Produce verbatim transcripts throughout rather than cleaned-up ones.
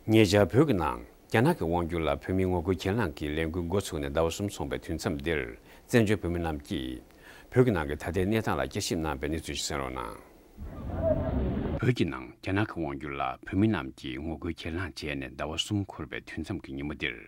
ཉེ་ཆར་བོད་ཀྱི་ནང་རྒྱ་ནག་གི་དབང་སྒྱུར་ལ་བོད་མིའི་ངོ་རྒོལ་གྱེན་ལངས་ཀྱི་ལས་འགུལ་འགོ་ཚུགས་ནས་ཟླ་བ་གསུམ་སོང་པའི་དུས་མཚམས་འདིར། བཙན་བྱོལ་བོད་མི་རྣམས་ཀྱིས་བོད་ཀྱི་ནང་གི་ད་ལྟའི་གནས་སྟངས་ལ་དཔྱད་ཞིབ་གནང་པའི་གནས་ཚུལ་ཞིག་གསན་རོགས་གནང་། བོད་ཀྱི་ནང་རྒྱ་ནག་གི་དབང་སྒྱུར་ལ་བོད་མི་རྣམས་ཀྱིས་ངོ་རྒོལ་གྱེན་ལངས་བྱས་ནས་ཟླ་བ་གསུམ་འཁོར་བའི་དུས་མཚམས་ཀྱི་ཉིན་མོ་འདིར།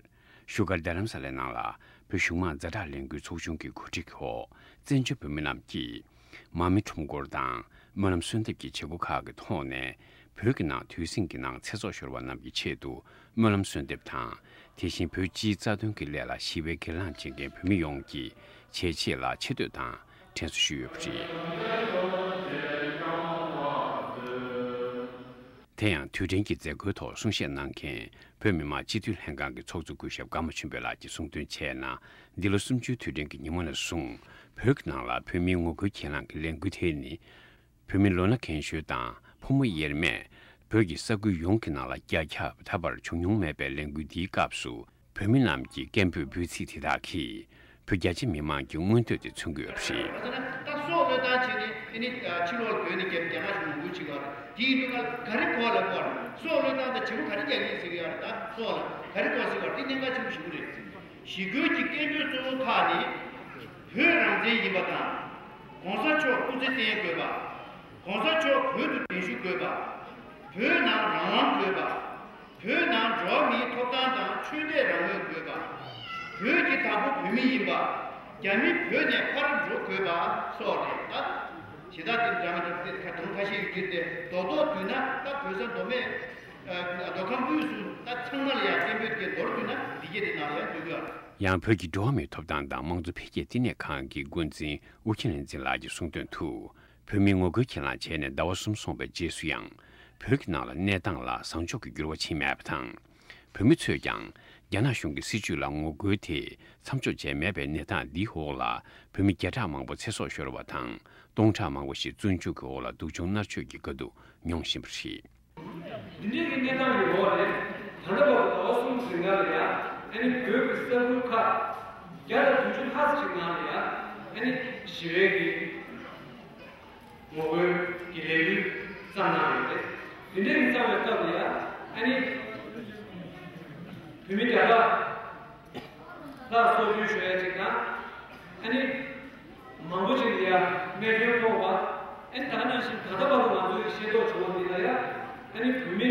བཞུགས་སྒར་རྡ་རམ་ས་ལའི་ནང་ལ་བོད་གཞུང་མང་ཛ་དྲག་ལས་འགུལ་ཚོགས་ཆུང་གི་གོ་སྒྲིག་འོག་བཙན་བྱོལ་བོད་མི་རྣམས་ཀྱིས། མར་མེ་ཁྲོམ་སྐོར་དང་སྨོན་ལམ་གསོལ་འདེབས་ཀྱི་བྱེད་སྒོ་ཁག་གི་ཐོག་ནས། བོད་ཀྱི་ནང་དུས་ཟིང་གི་ནང་ཚེ་སྲོག་ཤོར་བ་རྣམས་ཀྱི་ཆེད་དུ་སྨོན་ལམ་གསོལ་འདེབས་དང་། དེ་བཞིན་བོད་སྤྱིའི་རྩ་དོན་གྱི་སླད་ལ་ཞི་བའི་གྱེན་ལངས་བྱེད་མཁན་བོད་མི་ཡོངས་ཀྱི་བྱས་རྗེས་ལ་ཆེ་བསྟོད་དང་དྲན་གསོ་ཞུས་ཡོད་པ་རེད། དེ་ཡང་དུས་དྲན་གྱི་མཛད་སྒོའི་ཐོག་གསུང་བཤད་གནང་མཁན་བོད་མི་མང་སྤྱི་འཐུས་ལྷན་ཁང་གི་ཚོགས་གཙོ་སྐུ་ཞབས་ཀརྨ་ཆོས་འཕེལ་ལགས་ཀྱིས་གསུངས་དོན་བྱས་ན། འདི་ལོ་གསུམ་བཅུའི་དུས་དྲན་གྱི་ཉིན་མོ་ནས་བཟུང་བོད་ཀྱི་ནང་ལ་བོད་མིའི་ངོ་རྒོལ་གྱེན་ལངས་ཀྱི་ལས་འགུལ་དེ་ནི། བོད་མི་ལོ་ན་རྒན་གཞོན་དང་ཕོ་མོ་དབྱེར་མེད་བོད་ཀྱི་ས་ཁུལ་ཡོངས་ཀྱི་ནང་ལ་རྒྱ་ཁྱབ་ད་བར་བྱུང་མྱོང་མེད་པའི་ལས་འགུལ་འདིའི་སྐབས་སུ། བོད་མི་རྣམས་ཀྱི་སྐད་འབོད་འབོད་ཚིག་དེ་དག་གིས་བོད་རྒྱ་ཆེ་མི་མང་གི་མངོན་འདོད་དེ་མཚོན་གྱི་ཡོད་པ་རེད། ད་སྲོག་བློས་བཏང་བྱས་ནས་ཨ་ནི་ཕྱི་ལོགས་ལ་བྲོས་ནས་རྒྱ་རྒྱ་ནག་གཞུང་ངོ་རྒོལ་བྱེད་ཀྱི་ཡོད་རེད། དེ་ཡིན་དུས་ང་ག་རེ་གོ་ལ་གོ་རེད། སྲོག་བློས་བཏང་ད་བྱེད་པོ་ག་རེ་རྒྱག་གི་ཡིན་ཟེར་གྱི་ཡོད་རེད། ད་སྲོག་ལ་ག་རེ་གོ་ཟེར་བ་རེད། དེ་གནད་འགག་ཆེན་པོ་ཞིག་རེད། ཞི་རྒོལ་གྱི་སྐད་འབོད་གཙོ་བོ་ཁག་ནི་བོད་རང་བཙན་ཡིན་པ་དང་། གོང་ས་མཆོག་སྐུ་ཚེ་བརྟན་དགོས་པ། གོང་ས་མཆོག་བོད་དུ་གདན་ཞུ་དགོས་པ། བོད་ནང་རང་དབང་དགོས་པ། བོད་ནང་འགྲོ་བ་མིའི་ཐོབ་ཐང་དང་ཆོས་དད་རང་མོས་དགོས་པ། བོད་ཀྱི་བདག་པོ་བོད་མི་ཡིན་པ། རྒྱ་མི་བོད་ནས་ཕར་འགྲོ་དགོས་པ་སོགས་རེད། ད་ཞེ་དྲག་དེ་འདྲ་མི་འདྲ་དེ་ཁ་དོན་ཁ་ཤས་ཡོད་ཀྱི་རེད་དེ། རྡོག་རྡོག་བསྡུས་ན་ད་བོད་ས་མདོ་སྨད་མདོ་ཁམས་དབུས་སུ་ད་ཚང་མ་ལ་ཡང་སྐད་འབོད་དེ་མདོར་བསྡུས་ན་འདི་གས་དེ་ནང་ལ་ཡང་འདུས་ཡོད། ཡང་བོད་ཀྱི་འགྲོ་བ་མིའི་ཐོབ་ཐང་དང་དམངས་གཙོ་འཕེལ་རྒྱས་བསྟི་གནས་ཁང་གི་འགོ་འཛིན་ཨུ་རྒྱན་བསྟན་འཛིན་ལགས་ཀྱིས་གསུངས་དོན་དུ། བོད་མིའི་ངོ་རྒོལ་གྱེན་ལངས་བྱས་ནས་ཟླ་བ་གསུམ་སོང་བའི་རྗེས་སུ་ཡང་། བོད་ཀྱི་ནང་ལ་གནས་སྟངས་ལ་བཟང་ཕྱོགས་ཀྱི་འགྱུར་བ་ཕྱིན་མེད་པ་དང་། བོད་མི་ཚོས་ཀྱང་རྒྱ་ནག་གཞུང་གི་སྲིད་བྱུས་ལ་ངོ་རྒོལ་དེ་མཚམས་འཇོག་བྱས་མེད་པའི་གནས་སྟངས་འདིའི་འོག་ལ། བོད་མི་བརྒྱ་ཕྲག་མང་པོ་ཚེ་སྲོག་ཤོར་བ་དང་། སྟོང་ཕྲག་མང་པོ་ཞིག་བཙོན་འཇུག་གི་འོག་ལ་སྡུག་སྦྱོང་མནར་གཅོད་ཀྱི་དཀའ་སྡུག་མྱོང་བཞིན་པ་རེད། འདི་འདྲའི་གི་གནས་སྟངས་ཀྱི་འོག་ནས་ད་ལྟ་བར་དུ་ཟླ་བ་གསུམ་རིང་ལ་ཡང་ཨ་ནི་བོད་ཀྱི་ས་ཁུལ་ཁག་བརྒྱ་དང་བདུན་ཅུ་ལྷག་ཅིག་ནང་ལ་ཡང་ཨ་ནི་ཞི་བའི་གི་ངོ་རྒོལ་གྱི་ལས་འགུལ་བརྩམས་གནང་ཡོད་རེད། དེ་འདྲའི་གི་བརྩམས་པའི་སྐབས་ལ་ཡང་ཨ་ནི་བོད་མི་བརྒྱ་ཕྲག་ལ་སྲོག་སྐྱོན་ཤོར་ཡ་ཅིག་དང་། ཨ་ནི་མང་པོ་ཅིག་ལ་ཡ་རྨས་སྐྱོན་ཕོག་པ། ཨ་ནི་ད་ག་ནང་བཞིན་ད་ལྟ་བར་དུ་ང་ཚོའི་ཤེས་རྟོགས་བྱུང་བ་འདི་ལ་ཡ་ཨ་ནི་བོད་མི་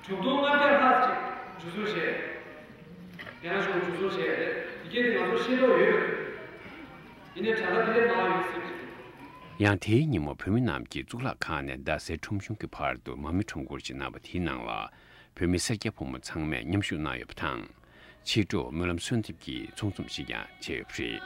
དྲུག་སྟོང་ལྔ་བརྒྱ་ལྷག་ཅིག་འཇུ་བཟུང་བྱས། རྒྱ་ནག་གཞུང་འཇུ་བཟུང་བྱས་རེད། དེ་གས་དེ་ང་ཚོ་ཤེས་རྟོགས་ཡོད་པ་རེད། ཡིན་ནའི་གྲངས་ཀ་དེ་ལས་མང་ཡོད་སྲིད་པ་རེད། ཡང་དེའི་ཉིན་མོ་བོད་མི་རྣམས་ཀྱིས་གཙུག་ལག་ཁང་ནས་རྡ་སའི་ཁྲོམ་གཞུང་གི་བར་དུ་མར་མེ་ཁྲོམ་སྐོར་ཞིག་གནང་བ་དེའི་ནང་ལ། བོད་མི་སེར་སྐྱ་ཕོ་མོ་ཚང་མས་མཉམ་ཞུགས་གནང་ཡོད་པ་དང་། ཕྱི་དྲོ་སྨོན་ལམ་གསོལ་འདེབས་ཀྱི་ཚོགས་འཛོམས་ཤིག་ཀྱང་བྱས་ཡོད་པ་རེད།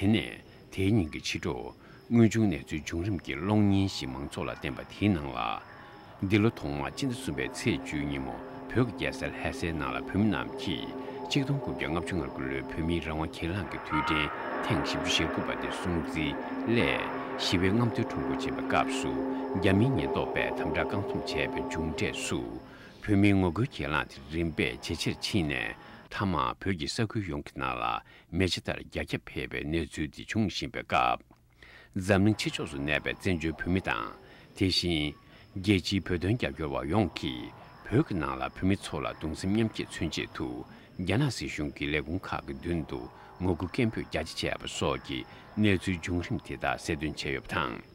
དེ་ནས་དེའི་ཉིན་གྱི་ཕྱི་དྲོ། དངོས་བྱུང་གནས་ཚུལ་བྱུང་རིམ་གྱི་གློག་བརྙན་ཞིག་མང་ཚོགས་ལ་བསྟན་པ་དེའི་ནང་ལ། འདི་ལོ་ཐོག་མར་སྤྱི་ཟླ་གསུམ་པའི་ཚེས་བཅུའི་ཉིན་མོ་བོད་ཀྱི་རྒྱལ་ས་ལྷ་སའི་ནང་ལ་བོད་མི་རྣམས་ཀྱིས་ཆིག་སྟོང་དགུ་བརྒྱ་ལྔ་བཅུ་ང་དགུ་ལོའི་བོད་མིའི་རང་དབང་གྱེན་ལངས་ཀྱི་དུས་དྲན་ཐེངས་བཞི་བཅུ་ཞེ་དགུ་པ་དེ་སྲུང་བརྩིའི་སླད་ཞི་བའི་རྔམ་སྟོན་ཁྲོམ་སྐོར་བྱེད་པའི་སྐབས་སུ་རྒྱ་མིའི་ཉེན་རྟོག་པས་དམ་དྲག་བཀག་སྡོམ་བྱས་པའི་མཇུག་འབྲས་སུ། བོད་མིའི་ངོ་རྒོལ་གྱེན་ལངས་དེ་རིམ་པས་ཇེ་ཆེར་ཕྱིན་ནས་མཐའ་མར་བོད་ཀྱི་ས་ཁུལ་ཡོངས་ཀྱི་ནང་ལ་མེ་ལྕེ་ལྟར་རྒྱ་ཁྱབ་འཕེལ་བའི་གནས་ཚུལ་འདི་བྱུང་བཞིན་པའི་སྐབས། འཛམ་གླིང་ཕྱི་ཕྱོགས་སུ་གནས་པའི་བཙན་བྱོལ་བོད་མི་དང་། དེ་བཞིན་རྒྱལ་སྤྱིའི་བོད་དོན་རྒྱབ་སྐྱོར་བ་ཡོངས་ཀྱིས་བོད་ཀྱི་ནང་ལ་བོད་མི་ཚོ་ལ་གདུང་སེམས་མཉམ་སྐྱེད་མཚོན་ཆེད་དུ། རྒྱ་ནག་སྲིད་གཞུང་གི་ལས་ཁུངས་ཁག་གི་མདུན་དུ་ངོ་རྒོལ་སྐད་འབོད་རྒྱ་ཆེ་བྱས་པ་སོགས་ཀྱི་གནས་ཚུལ་བྱུང་རིམ་དེ་དག་གསལ་སྟོན་བྱས་ཡོད་པ་དང་།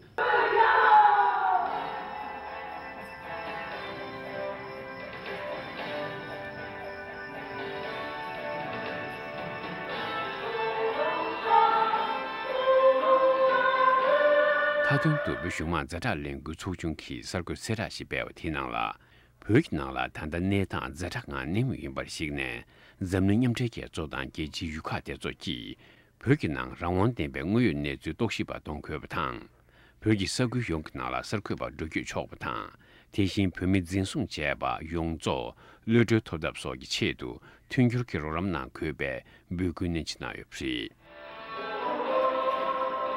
མཐའ་དོན་དུ་བོད་གཞུང་མང་ཛ་དྲག་ལས་འགུལ་ཚོགས་ཆུང་གིས་གསར་འགོད་གསལ་བསྒྲགས་ཤིག་སྤེལ་བ་དེའི་ནང་ལ། བོད་ཀྱི་ནང་ལ་ད་ལྟ་གནས་སྟངས་ཛ་དྲག་ངང་གནས་མུས་ཡིན་པར་གཞིགས་ནས། འཛམ་གླིང་མཉམ་འབྲེལ་རྒྱལ་ཚོགས་དང་རྒྱལ་སྤྱིའི་ཡུལ་ཁག་སྡེ་ཚོགས་ཀྱིས། བོད་ཀྱི་ནང་རང་དབང་ལྡན་པའི་དངོས་ཡོད་གནས་ཚུལ་རྟོག་ཞིབ་པ་གཏོང་དགོས་པ་དང་། བོད་ཀྱི་ས་ཁུལ་ཡོངས་ཀྱི་ནང་ལ་གསར་འགོད་པ་འགྲོ་སྐྱོད་ཆོག་པ་དང་། དེ་བཞིན་བོད་མི་འཛིན་བཟུང་བྱས་པ་ཡོངས་རྫོགས་གློད་གྲོལ་ཐོབ་ཐབས་སོགས་ཀྱི་ཆེད་དུ་མཐུན་འགྱུར་གྱི་རོགས་རམ་གནང་དགོས་པའི་འབོད་སྐུལ་ནན་ཆེ་གནང་ཡོད་པ་རེད།